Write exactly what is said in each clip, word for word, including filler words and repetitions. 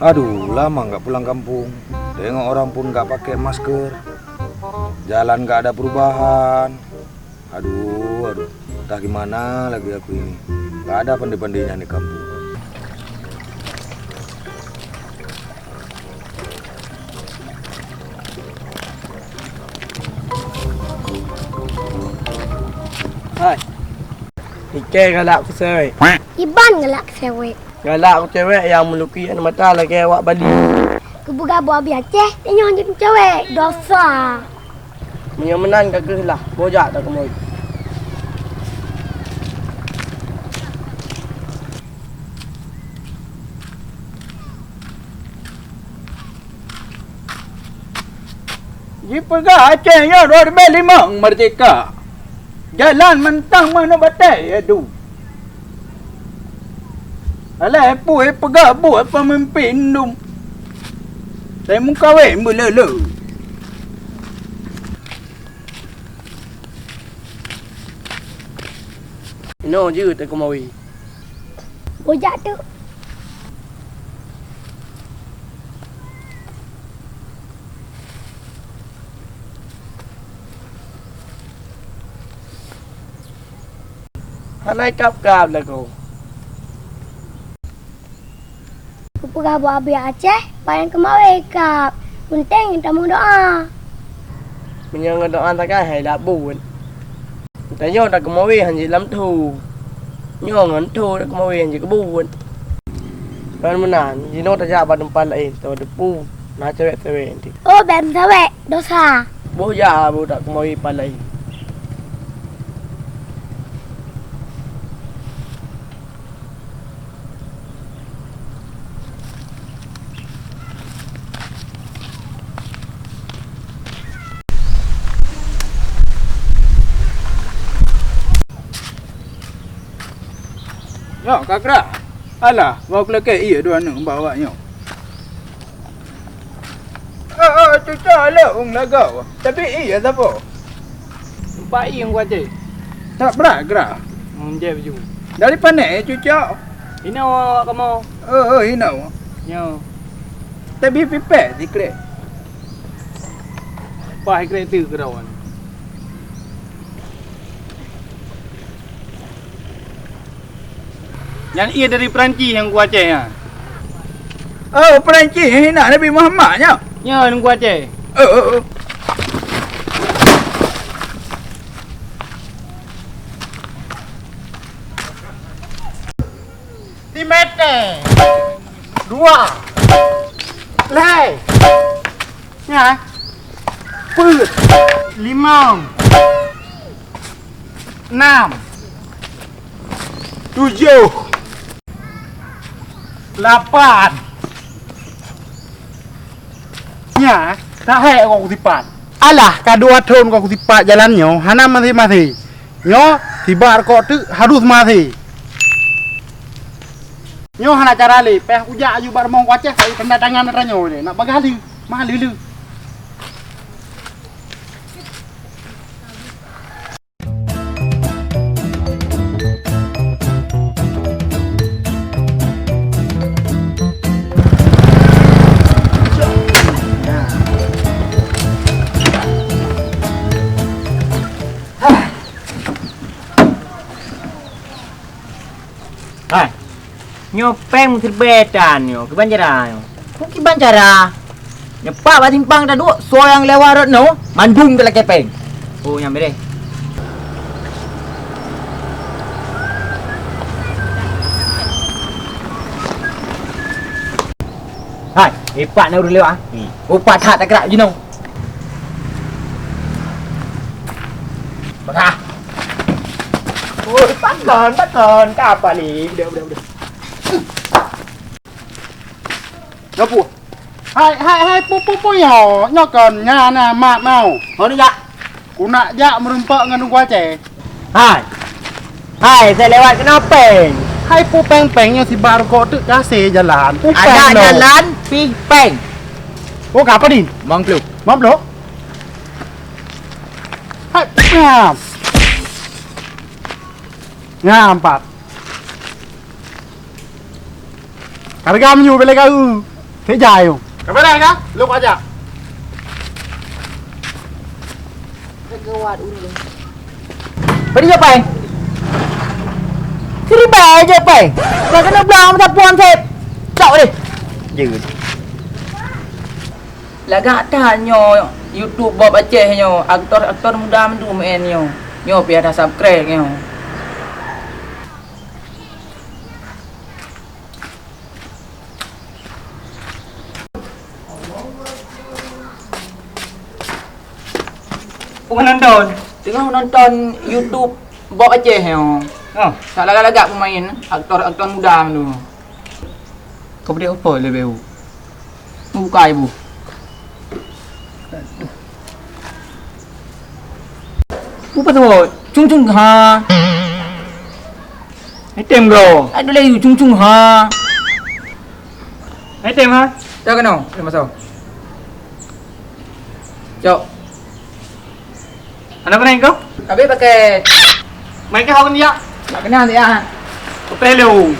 Aduh, lama nggak pulang kampung. Tengok orang pun nggak pakai masker. Jalan nggak ada perubahan. Aduh, aduh. Entah gimana lagi aku ini. Nggak ada pandai-pandainya di kampung. Hai. Ikei galak ku cewek. Iban galak ku cewek. Galak ku cewek nyang meuluki aneuk mata lagèe awak Bali. Kupeugah buah bia Aceh, tanyoe jeuet cewek. Dosa. Meunyoe meunan ka keuh lah, bojak takeumoe. Jipeugah Aceh nyoe dua ribèe limong meurdeka. Jalan mantong meunoe batèe, aduh. Alah, peue peugah buet peumimpin dum. Teuh meukawen beuleu-leu. Inoe jeuet takeumawe. Bujak tu. Hana ikab-kab lagoe. Kupeugah buah bia Aceh, pajan keumawe kab. Peunteng tameudoa. Meunyoe ngon doa sagai hai lak buet. Tanyoe takeumawe han jeuet lam tho. Nyoe ngon tho takeumawe han jeuet keu buet. Ngon meunan, jinoe tajak bak teumpat laén, tawa depu, na cewek-cewek nyan. Oh, bèk meucewek, dosa. Boh ja boh takeumawe pat laén. Nyoe ka grah. Alah, bak lakèe ié dua nyoe bak awak nyoe. Oh, oh, cucok lôn lagoe. Tapi ié sapo? Empat ié ngon kuaci. Tak brat grah. Menjep ju. Dari pane cucok? Inoe awak kamoe. Oh, oh, inoe. Nyoe. Tapi pipèe sikrek. Pah sikrek tu keurawan. Nyan ié dari Perancis nyang kuaci nyan. Oh, Perancis nyang hina Nabi Muhammad nyoe? Nyoe nyang kuaci. Oh, oh, oh. Simeter. Dua. Lhèe. Nyan. Peuet. Limong. Nam. Tujoh. Lapan. Nyan, tahèk kok kusipat. Alah, ka dua thon kok kusipat jalan nyoe, hana maté-maté. Nyoe, sibak rukok teuk harus maté. Nyoe hana cara lé, payah kujak aju bak rumoh Kuaci, tanda tangan atra nyoe lé, nak bagah lé, mah lé-lé. Hai. Nyoe péng meusiribèe tan nyoe, kiban cara nyoe? Peue kiban cara? Nyoe pat bak simpang taduek, soe nyang lewat rot nyoe, mandum talakèe péng. Oh, nyan beureh. Hai, eh, pat na ureueng lewat, ah. Hmm. Oh, pat that tagerak jinoe. Peugah. Oi, pakon, pakon, ka apa ni? Udah, udah, udah. Nyoe peue? Hai, hai, hai, peue, peue, peue nyoe? Nyoe kon nyan na mak mau. Ho neujak? Ku nak jak meurumpok ngon Teungku Aceh. Hai. Hai, saya lewat keunoe péng. Hai, peue péng-péng nyoe sibak rukok teuk ka hase jalan. Peue péng nyoe? Ada jalan, pih péng. Oh, ka apa ni? Mang Pluek. Mang Pluek? Hai, Ngam. Ngam pat. Hareuga meunyoe bèlèe ka eu. Sejak nyoe. Ka bèlèe ka? Lôn kujak. Geuwat ureueng. Bari japai. Siribai japai. Ka keuneuk blang meusapuan sép. Cok deh. Jeuet. Lagak that nyoe YouTube Bob Aceh nyoe, aktor-aktor muda mandum meu'en nyoe. Nyoe pih ada subscribe nyoe. Peue nonton? Teungoh nonton YouTube Bob Aceh nyoe. Oh. Sak lagak-lagak peumain aktor-aktor muda mandum. Kau bri apa lebih u? Buka ibu. Buka tu, cung cung ha. Item bro. Aduh lagi cung cung ha. Item ha. Dah kena, dah masuk. Cok. Anak kena kau? Habis pakai. Mai ke hau dia. Tak kena dia. Hotel lu.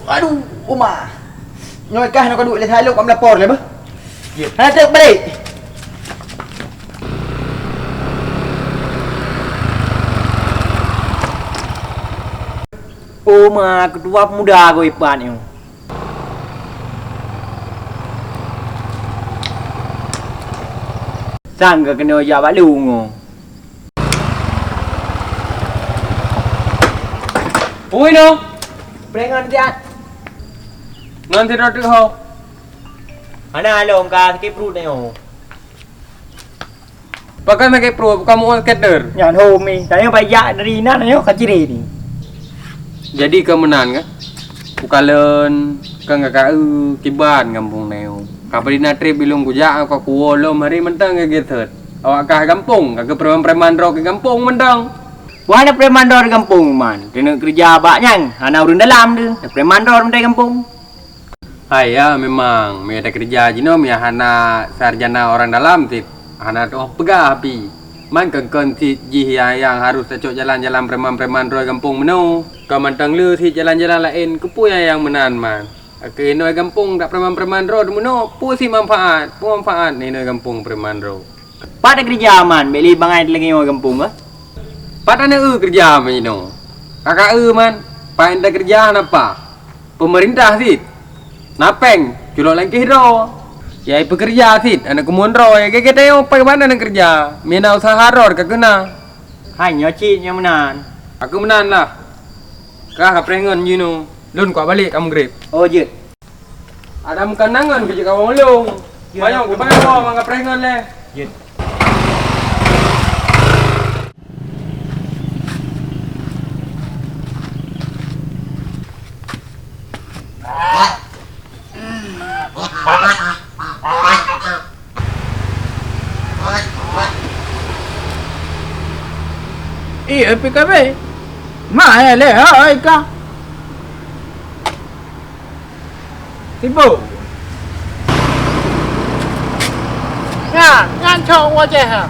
Aduh, Uma. Nyoe kah nyoe ka duek lé salok ka meulapor lé beuh. Hana trok balik. Uma, ketua pemuda goe pat nyoe. Sang ka keunoe jak bak lungoe. Ui noh. Preh ngon siat. Ngon sidroe teuk ho. Hana lom ka sakét pruet nyoe. Pakon sakét pruet, bukan mu'un scatter. Nyan ho mi, tanyoe pajak dari inan nyoe ka ciri ni. Jadi ka meunan ka? Ukalon ka ngakaeu kiban gampông nyoe. Ka padina trép bilong kujak ka kuwoe lom hari mantong ka geuthet. Awak kah gampông, ka keu preman-preman droe keu gampông mantong. Buhana preman droe di gampông man, keuneuk keureuja bak nyan, hana ureueng dalam deuh, preman droe mantong gampông. Hai ya, memang meunyoe takeureuja jinoe meunyoe hana sarjana orang dalam cit, hana tu'oh peugah pih. Man kon-kon cit jih nyang, nyang harus tacok jalan-jalan preman-preman droe gampông meunoe. Kon mantong le cit jalan-jalan laén, keupeue nyang, nyang meunan man? Keu inoe gampông dak preman-preman droe meunoe, peue cit manfaat? Peue manfaat inoe gampông preman droe? Pat takeureuja man, bèk lé bangai lagèe nyoe gampông, eh? Pat aneuk eu keureuja man jinoe? Kakak eu man, pat takeureuja hana paih. Peumeurintah cit. Na péng, culok langkéh droe. Yai peukeureuja cit, aneuk keumuen droe, gét-gét tanyoe pai ban aneuk keureuja. Mina usaha rot ka keuna. Hai nyoe cit nyang meunan. Aku meunan lah. Kah kapreh ngon jinoe. Lôn kuat balek ka meugreb. Oh, jeuet. Adam kanangan keu jikawong lông. Ya. Mayong kubangai woe mangga préh ngon lé. Jeuet. Iya, P K B. Ma, eh, lé, ha, oi, ka. Sibuk. Nyan, nyan cok Wajah, ha.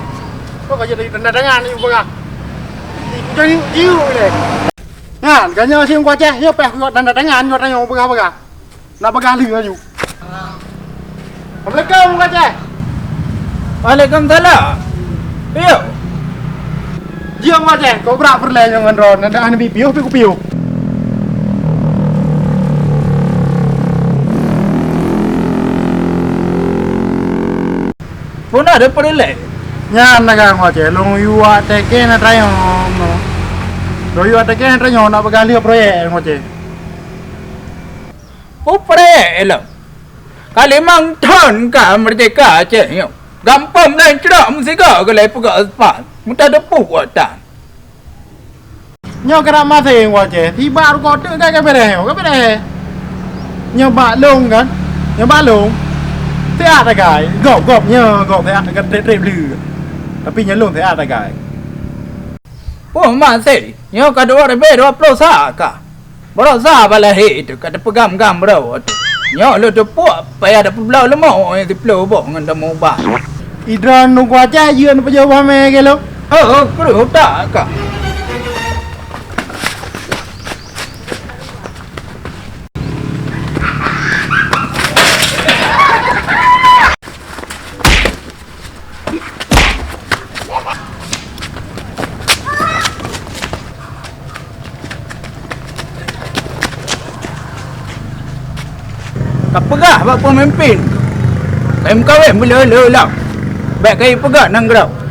Kok ka jadi tanda tangan ni, peugah. Jadi jiu lé. Nyan, ganya si Wajah, ya peh tanda tangan, buat tanya, peugah-peugah. Nak peugah lé laju. Assalamualaikum, Kak Ceh. Waalaikumsalam. Yo. Jeuem, Kak Ceh, kobra peureulèe nyoe ngon droeneuh, dak hana piôh, piôh kupiôh. Puna ada peureulèe. Nyan na kang, Kak Ceh, lôn yue teuke na tayong. Lôn yue teuke na tayong nak peugah lé proyek, Kak Ceh. Upreh lom. Ka limong thon ka meurdeka Aceh nyoe. Gampông meunan cok meusigoe gulèe peugöt aspat. Meuteudeupôh tan. Nyoe keurak maséng Aceh. Tiba rukoe teuk ka beureh nyoe, ka beureh. Nyoe bak lông kan? Nyoe bak lông. Siat tagai. Gop-gop nyoe, gop siat tagai trép-trép lé. Tapi nyoe lông siat tagai. Poh maséng, nyoe ka dua ribèe dua ploh sa ka. Baroesa bak lahé teuh ka teupeugam-gam baroe teuh. Nyoe lôn teupuek payah tapeubloe leumo nyang siplôh boh ngon tameuubah. Idroe nungku aca jeuet neupeujeuet ubah mé keu lôn. Oh, kreueh utak ka. Kapeugah bak peumimpin, kayém kawén meuleu-leu lam, bék kayém peugah nanggroe.